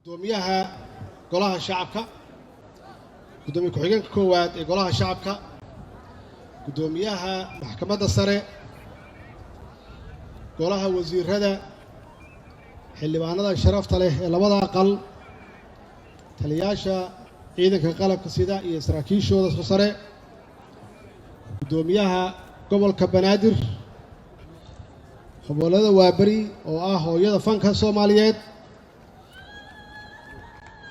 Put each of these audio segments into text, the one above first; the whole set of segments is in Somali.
Gudoomiyaha Golaha Shacabka, gudoomiye ku-xigeenka koowaad ee Golaha Shacabka, guddoomiyaha Maxkamadda Sare, Golaha Wasiirada, xildhibaanada sharafta leh ee labada aqal, taliyaasha ciidanka qalabka sida iyo saraakiishooda sare, guddoomiyaha gobolka Banaadir, Hobolada Waaberi oo ah hooyada fanka Soomaaliyeed,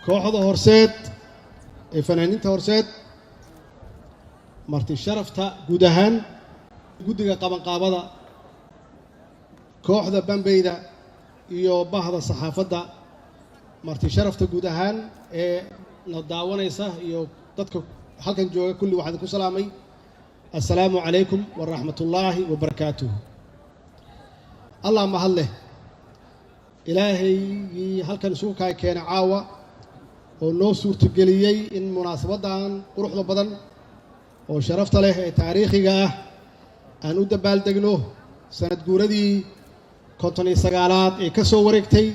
kooxda Horseed ee fanaaniinta Horseed, marti sharafta guud ahaan, guddiga qabanqaabada, kooxda Bambeyda iyo bahda saxaafadda, marti sharafta guud ahaan ee na daawanaysa iyo dadka halkan jooga, kulli waxaan idinku salaamay: assalaamu calaykum waraxmatullaahi wabarakaatuh. Allah mahad leh, Ilaahaygii halkan isugu kaay keenay caawa oo noo suurtageliyey in munaasabaddan quruxda badan oo sharafta leh ee taariikhiga ah aan u dabaaldegno sanad guuradii 59aad ee ka soo wareegtay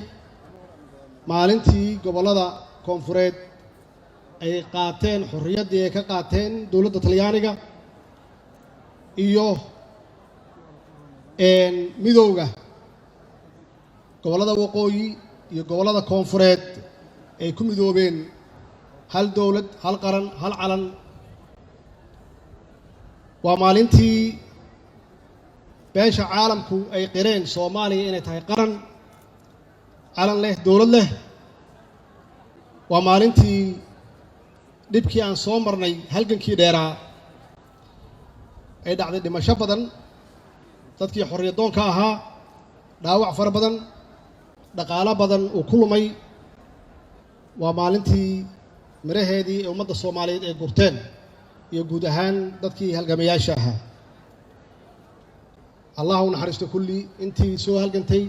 maalintii gobollada koonfureed ay qaateen xorriyaddii ay ka qaateen dowladda Talyaaniga iyo midowga gobollada waqooyi iyo gobollada koonfureed ay ku midoobeen hal dowlad, hal qaran, hal calan. Waa maalintii beesha caalamku ay qireen Soomaaliya inay tahay qaran calan leh, dowlad leh. Waa maalintii dhibkii aan soo marnay, halgankii dheeraa, ay dhacday dhimasho badan, dadkii xorriyadoonka ahaa dhaawac fara badan, dhaqaalo badan uu ku lumay. Waa maalintii miraheedii ee ummadda Soomaaliyeed ay gurteen iyo guud ahaan dadkii halgamayaasha ahaa. Allah u naxariisto kulli intii soo halgantay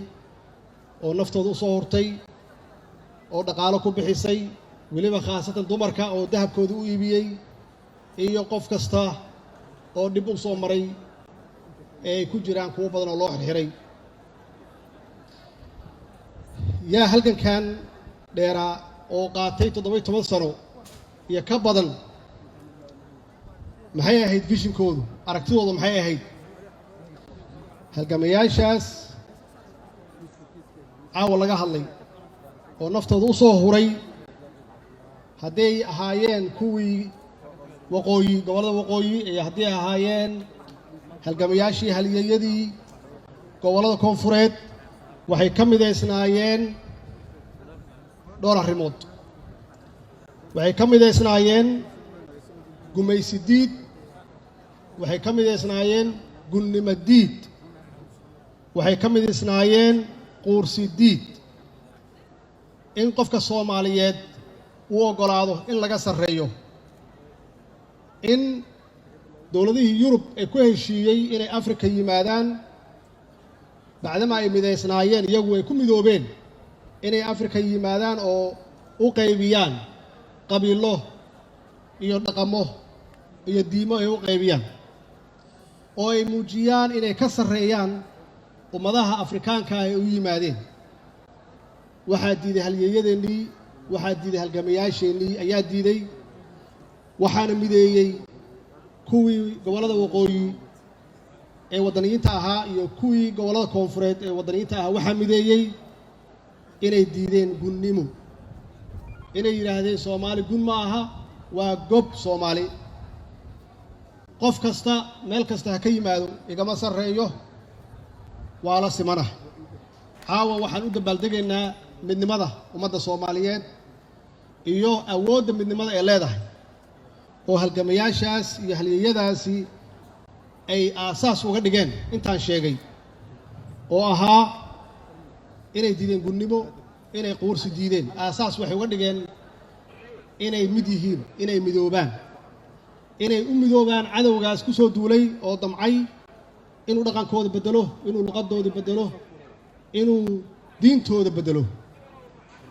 oo naftooda u soo hurtay oo dhaqaalo ku bixisay, weliba khaasatan dumarka oo dahabkooda u iibiyey, iyo qof kasta oo dhib u soo maray ee ay ku jiraan kuwo badan oo loo xirxiray. Yaa halgankan dheeraa oo qaatay 17 sano iyo ka badan, maxay ahayd vision-koodu, aragtidoodu maxay ahayd? Halgamayaashaas caawa laga hadlay oo naftooda u soo huray, hadday ahaayeen kuwii waqooyi, gobollada waqooyi, iyo haddii ahaayeen halgamayaashii halyeeyadii gobollada koonfureed, waxay ka midaysnaayeen dhowr arrimood. Waxay ka midaysnaayeen gumaysi diid, waxay ka midaysnaayeen gunnimo diid, waxay ka midaysnaayeen quursi diid, in qofka Soomaaliyeed uu oggolaado in laga sarreeyo, in dowladihii Yurub ee ku heshiiyey inay Afrika yimaadaan, bacdama ay midaysnaayeen, iyagu ay ku midoobeen inay Afrika yimaadaan oo u qaybiyaan qabiilo iyo dhaqamo iyo diimo ay u qaybiyaan oo ay muujiyaan inay ka sarreeyaan ummadaha Afrikaanka ay u yimaadeen. Waxaa diiday halyeeyadeennii, waxaa diiday halgamayaasheennii ayaa diiday. Waxaana mideeyey kuwii gobollada waqooyi ee waddaniyiinta ahaa iyo kuwii gobollada koonfureed ee waddaniyiinta ahaa. Waxaa mideeyey inay diideen gunnimo, inay yidhaahdeen Soomaali gun ma aha, waa gob Soomaali, qof kasta meel kasta ha ka yimaado igama sarreeyo, waa la simana. Caawa waxaan u dabaaldegaynaa midnimada ummadda Soomaaliyeed iyo awoodda midnimada ay leedahay oo halgamayaashaas iyo halyeeyadaasi ay aasaas uga dhigeen intaan sheegay, oo ahaa inay diideen gunnimo, inay quursi diideen. Aasaas waxay uga dhigeen inay mid yihiin, inay midoobaan, inay u midoobaan cadowgaas ku soo duulay oo damcay inuu dhaqankooda beddelo, inuu luqadooda beddelo, inuu diintooda beddelo.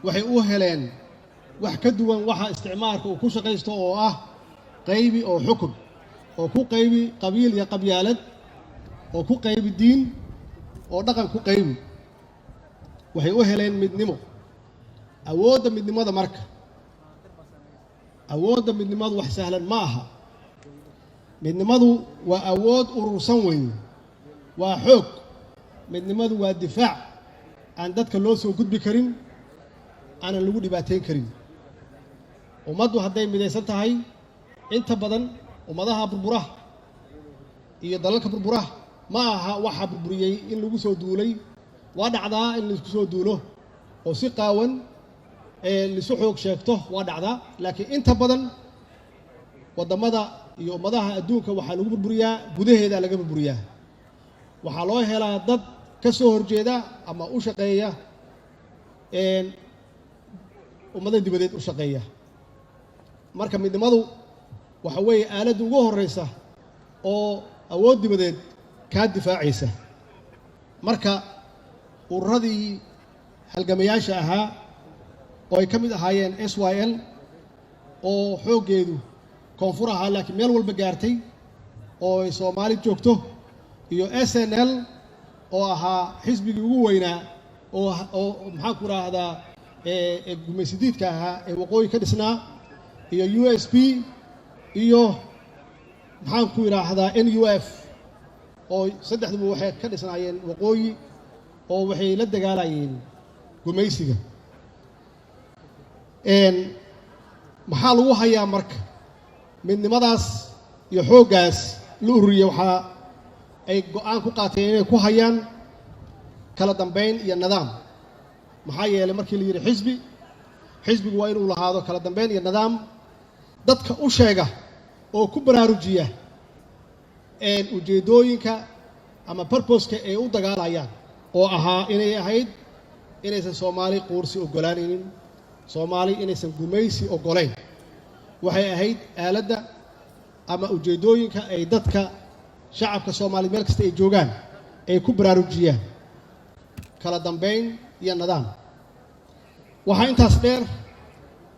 Waxay u heleen wax ka duwan waxa isticmaalka uu ku shaqaysto, oo ah qaybi oo xukun, oo ku qaybi qabiil iyo qabyaalad, oo ku qaybi diin, oo dhaqan ku qaybi. Waxay u heleen midnimo. Awoodda midnimada marka, awoodda midnimadu wax sahlan ma aha. Midnimadu waa awood urursan weeye, waa xoog. Midnimadu waa difaac aan dadka loo soo gudbi karin, aanan lagu dhibaateyn karin. Ummaddu hadday midaysan tahay, inta badan ummadaha burburaha iyo dalalka burburaha ma aha waxa burburiyey in lagu soo duulay. Waa dhacdaa in laisku soo duulo oo si qaawan ee laisu xoog sheegto, waa dhacdaa, laakiin inta badan waddamada iyo ummadaha adduunka waxaa lagu burburiyaa gudaheeda laga burburiyaa. Waxaa loo helaa dad ka soo horjeeda ama u shaqeeya ummado dibadeed u shaqeeya. Marka midnimadu waxa weeye aaladda ugu horreysa oo awood dibadeed kaa difaacaysa. Marka ururadii halgamayaasha ahaa oo ay ka mid ahaayeen SYL, oo xooggeedu koonfur ahaa laakiin meel walba gaartay oo ay Soomaali joogto, iyo SNL oo ahaa xisbigii ugu weynaa oo maxaan ku idhaahdaa gumaysidiidka ahaa ee waqooyi ka dhisnaa, iyo USP, iyo maxaan ku idhaahdaa NUF, oo saddexduba waxay ka dhisnaayeen waqooyi oo waxay la dagaalayeen gumaysiga. Maxaa lagu hayaa marka midnimadaas iyo xooggaas la ururiyey? Waxaa ay go'aan ku qaateen inay ku hayaan kala dambayn iyo nidaam. Maxaa yeelay, markii la yidhi xisbi, xisbigu waa inuu lahaado kala dambayn iyo nidaam dadka u sheega oo ku baraarujiya ujeeddooyinka ama purpose-ka ay u dagaalayaan, oo ahaa inay ahayd inaysan Soomaali quursi oggolaanaynin, Soomaali inaysan gumaysi oggolayn. Waxay ahayd aaladda ama ujeeddooyinka ay dadka shacabka Soomaaliya meel kasta ay joogaan ay ku baraarujiyaan kala dambayn iyo nidaam. Waxaa intaas dheer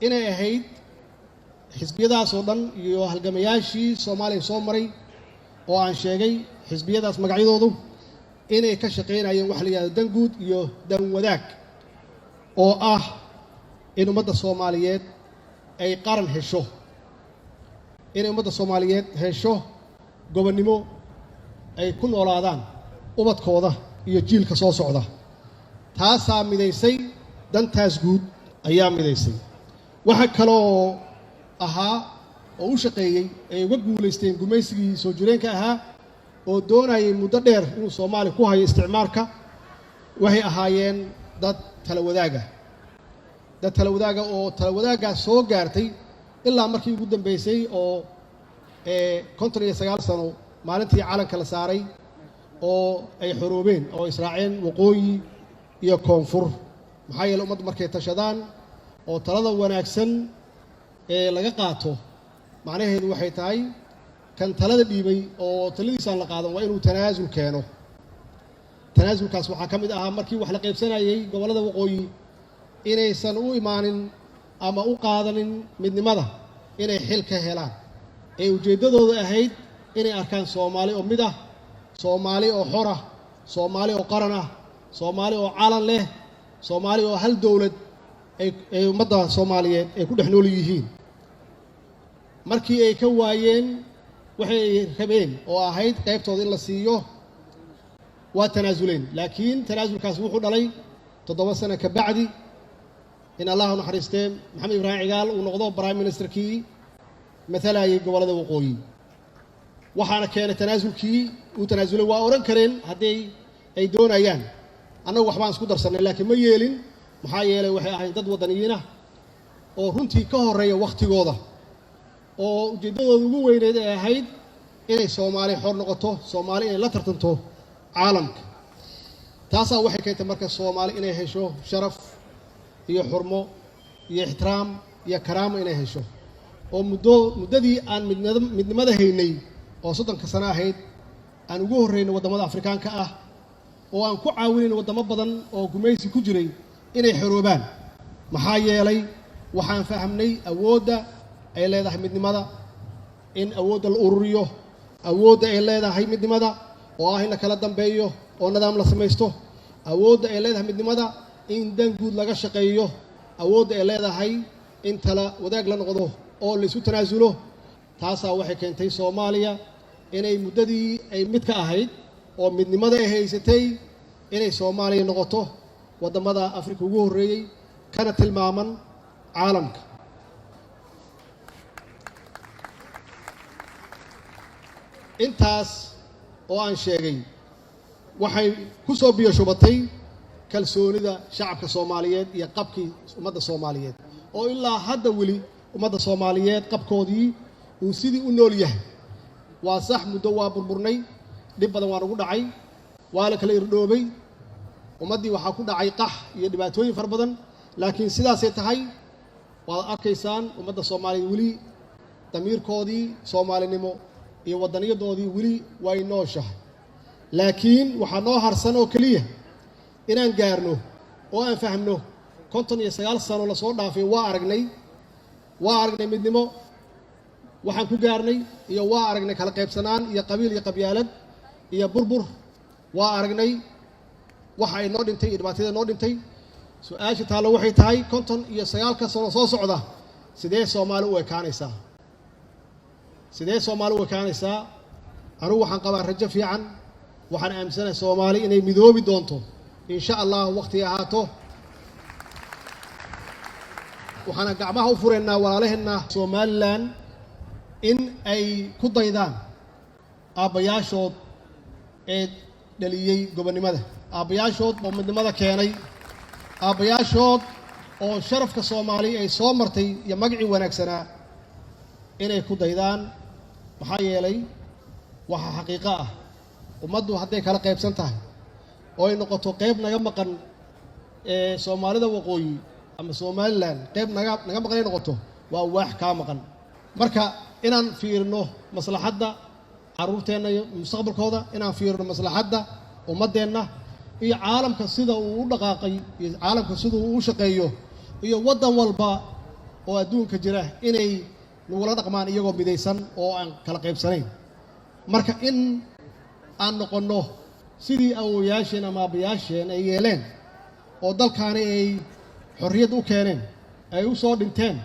inay ahayd xisbiyadaas oo dhan iyo halgamayaashii Soomaaliya soo maray oo aan sheegay xisbiyadaas magacyadoodu inay ka shaqaynayeen waxa la yidhahdo dan guud iyo dan wadaag, oo ah in ummadda Soomaaliyeed ay qaran hesho, inay ummadda Soomaaliyeed hesho gobonnimo ay ku noolaadaan ubadkooda iyo jiilka soo socda. Taasaa midaysay, dantaas guud ayaa midaysay. Waxa kaloo ahaa oo u shaqeeyey ay uga guulaysteen gumaysigii soo jireenka ahaa oo doonayay muddo dheer inuu Soomaaliya ku hayo isticmaalka, waxay ahaayeen dad tala wadaaga, dad tala wadaaga oo tala wadaaggaas soo gaartay ilaa markii ugu dambaysay oo 59 sano maalintii calanka la saaray oo ay xoroobeen oo israaceen waqooyi iyo koonfur. Maxaa yeele, ummaddu markay tashadaan oo talada wanaagsan ee laga qaato, macnaheedu waxay tahay kan talada dhiibay oo taladiisaan la qaadan waa inuu tanaasul keeno. Tanaasulkaas waxaa ka mid ahaa markii wax la qaybsanayay gobollada waqooyi inaysan u imaanin ama u qaadanin midnimada inay xil ka helaan, ee ujeeddadooda ahayd inay arkaan Soomaali oo mid ah, Soomaali oo xor ah, Soomaali oo qaran ah, Soomaali oo calan leh, Soomaali oo hal dowlad ay ummadda Soomaaliyeed ay ku dhex nool yihiin. Markii ay ka waayeen waxay rabeen oo ahayd qaybtooda in la siiyo, waa tanaasuleen. Laakiin tanaasulkaas wuxuu dhalay 7 sano ka bacdi in, Allah u naxariistee, Maxamed Ibraahim Cigaal uu noqdo prime ministerkii matalayay gobollada waqooyi. Waxaana keenay tanaasulkii uu tanaasulay. Waa odhan kareen hadday ay doonayaan, annagu waxbaan isku darsannay, laakiin ma yeelin. Maxaa yeelay, waxay ahayd dad waddaniyiin ah oo runtii ka horreeya wakhtigooda, oo ujeeddadooda ugu weyneyd ay ahayd inay Soomaali xor noqoto, Soomaali inay la tartanto caalamka. Taasaa waxay keentay marka Soomaali inay hesho sharaf iyo xurmo iyo ixtiraam iyo karaamo inay hesho, oo muddadii aan midnimada haynay oo 30-ka sano ahayd aan ugu horreynay waddamada Afrikaanka ah, oo aan ku caawinayn waddamo badan oo gumaysi ku jiray inay xoroobaan. Maxaa yeelay, waxaan fahamnay awoodda ay leedahay midnimada, in awoodda la ururiyo, awoodda ay leedahay midnimada oo ah in la kala dambeeyo oo nidaam la samaysto, awoodda ay leedahay midnimada in dan guud laga shaqeeyo. Awoodda ay leedahay in tala wadaag la noqdo oo la isu tanaasulo, taasaa waxay keentay Soomaaliya inay muddadii ay mid ka ahayd oo midnimada ay haysatay inay Soomaaliya noqoto waddamada Afrika ugu horreeyey kana tilmaaman caalamka. Intaas oo aan sheegay waxay ku soo biyo shubatay kalsoonida shacabka Soomaaliyeed iyo qabkii ummadda Soomaaliyeed, oo ilaa hadda weli ummadda Soomaaliyeed qabkoodii uu sidii u nool yahay. Waa sax, muddo waa burburnay, dhib badan waa nagu dhacay, waa la kala irdhoobay, ummaddii waxaa ku dhacay qax iyo dhibaatooyin fara badan. Laakiin sidaasay tahay, waad arkaysaan ummadda Soomaaliyeed weli damiirkoodii soomaalinimo iyo waddaniyadoodii weli way nooshahay. Laakiin waxaa noo harsan oo keliya inaan gaarno oo aan fahmno 59 sano lasoo dhaafay. Waa aragnay, waa aragnay midnimo waxaan ku gaarnay, iyo waa aragnay kala qaybsanaan iyo qabiil iyo qabyaalad iyo burbur. Waa aragnay waxa ay noo dhintay iyo dhibaatada noo dhintay. Su-aasha taallo waxay tahay, 59-ka sano soo socda sidee Soomaali u ekaanaysaa? Sidee Soomaali u ekaanaysaa? Anugu waxaan qabaa rajo fiican. Waxaan aaminsanahay Soomaali inay midoobi doonto, insha Allah, waqti ahaato. Waxaana gacmaha u fureynaa walaalaheenna Somalilan in ay ku daydaan aabbayaashood ee dhaliyey gobonnimada, aabbayaashood oo midnimada keenay, aabbayaashood oo sharafka Soomaali ay soo martay iyo magacii wanaagsanaa inay ku daydaan. Maxaa yeelay, waxaa xaqiiqo ah ummaddu hadday kala qaybsan tahay oo ay noqoto qayb naga maqan ee Soomaalida waqooyi ama Somalilan qayb naga maqan ay noqoto, waa waax kaa maqan. Marka inaan fiirino maslaxadda carruurteenna iyo mustaqbalkooda, inaan fiirino maslaxadda ummaddeenna iyo caalamka sida uu u dhaqaaqay iyo caalamka sida uu u shaqeeyo iyo waddan walba oo adduunka jira inay nagula dhaqmaan iyagoo midaysan oo aan kala qaybsanayn. Marka in aan noqonno sidii awowayaasheen ama aabbayaasheen ay yeeleen oo dalkaani ay xorriyad u keeneen, ay u soo dhinteen,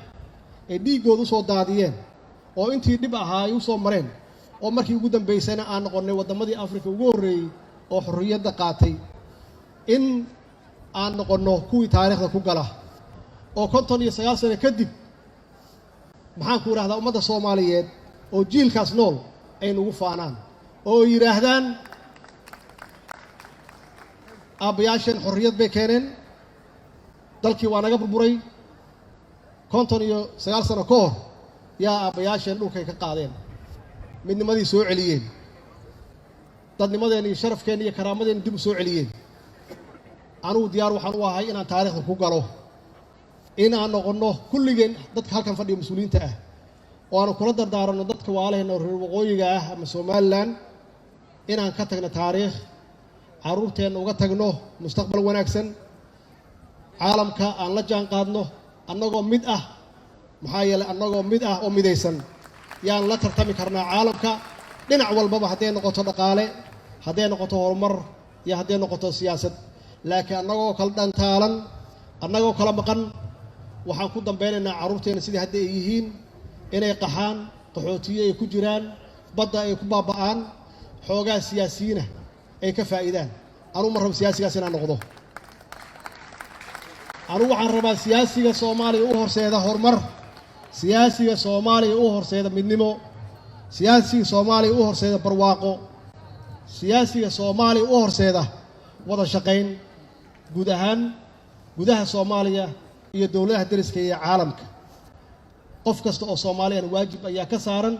ay dhiiggooda u soo daadiyeen, oo intii dhib ahaa ay u soo mareen, oo markii ugu dambaysana aan noqonnay waddamadii Afrika ugu horreeyey oo xorriyadda qaatay, in aan noqonno kuwii taariikhda ku gala oo 59 sano kadib, maxaan ku idhahdaa, ummadda Soomaaliyeed oo jiilkaas nool ay nagu faanaan oo yidhaahdaan, aabbayaasheen xorriyad bay keeneen, dalkii waa naga burburay 59 sano ka hor, yaa aabbayaasheen dhulkay ka qaadeen, midnimadii soo celiyeen, dadnimadeenna iyo sharafkeenna iyo karaamadeenna dib u soo celiyeen. Anugu diyaar waxaan u ahay inaan taariikhda ku galo, in aan noqonno kulligeen dadka halkan fadhiya mas-uuliyiinta ah oo aanu kula dardaaranno dadka waalaheenna oo reer waqooyiga ah ama Somalilan inaan ka tagno taariikh, carruurteenna uga tagno mustaqbal wanaagsan, caalamka aan la jaan qaadno annagoo mid ah. Maxaa yeelay, annagoo mid ah oo midaysan yaan la tartami karnaa caalamka dhinac walbaba, hadday noqoto dhaqaale, hadday noqoto horumar iyo hadday noqoto siyaasad. Laakiin annagoo kala dhantaalan, annagoo kala maqan, waxaan ku dambeynaynaa carruurteenna sidii hadda ay yihiin, inay qaxaan, qaxootiye ay ku jiraan, badda ay ku baaba'aan, xoogaa siyaasiyiina ay ka faa'iidaan. Anugu ma rabo siyaasigaas inaan noqdo. Anugu waxaan rabaa siyaasiga Soomaaliya u horseeda horumar, siyaasiga Soomaaliya u horseeda midnimo, siyaasiga Soomaaliya u horseeda barwaaqo, siyaasiga Soomaaliya u horseeda wada shaqayn guud ahaan gudaha Soomaaliya iyo dowladaha deriska iyo caalamka. Qof kasta oo Soomaaliyan waajib ayaa ka saaran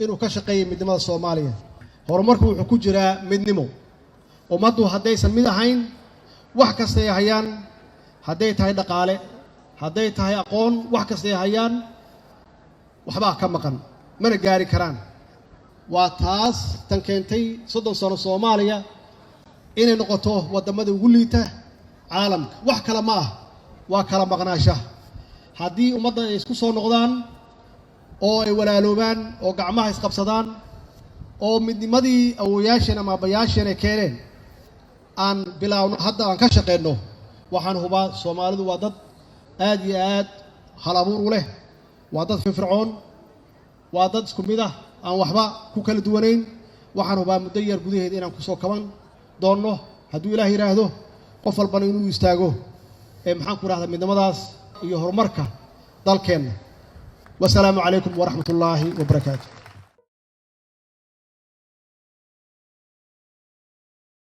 inuu ka shaqeeyo midnimada Soomaaliya. Horumarku wuxuu ku jiraa midnimo. Ummaddu haddaysan mid ahayn, wax kastay hayaan, hadday tahay dhaqaale, hadday tahay aqoon, wax kastay hayaan, waxbaa ka maqan, mana gaari karaan. Waa taas tan keentay 30 sano Soomaaliya inay noqoto waddamada ugu liita caalamka. Wax kale ma ah, waa kala maqnaasha. Haddii ummadda ay isku soo noqdaan oo ay walaaloobaan oo gacmaha isqabsadaan oo midnimadii awowayaasheen ama aabbayaasheen ay keeneen aan bilaawno, hadda aan ka shaqeyno, waxaan hubaa Soomaalidu waa dad Aad iyo aad hal abuur u leh, waa dad firfircoon, waa dad isku mid ah, aan waxba ku kala duwanayn. Waxaan hubaa muddo yar gudaheeda inaan kusoo kaban doonno, hadduu Ilaah yidhaahdo, qof walbana inuu istaago ee, maxaan ku rahdaa, midnimadaas iyo horumarka dalkeenna. Wasalaamu calaykum waraxmat ullaahi wabarakaatu.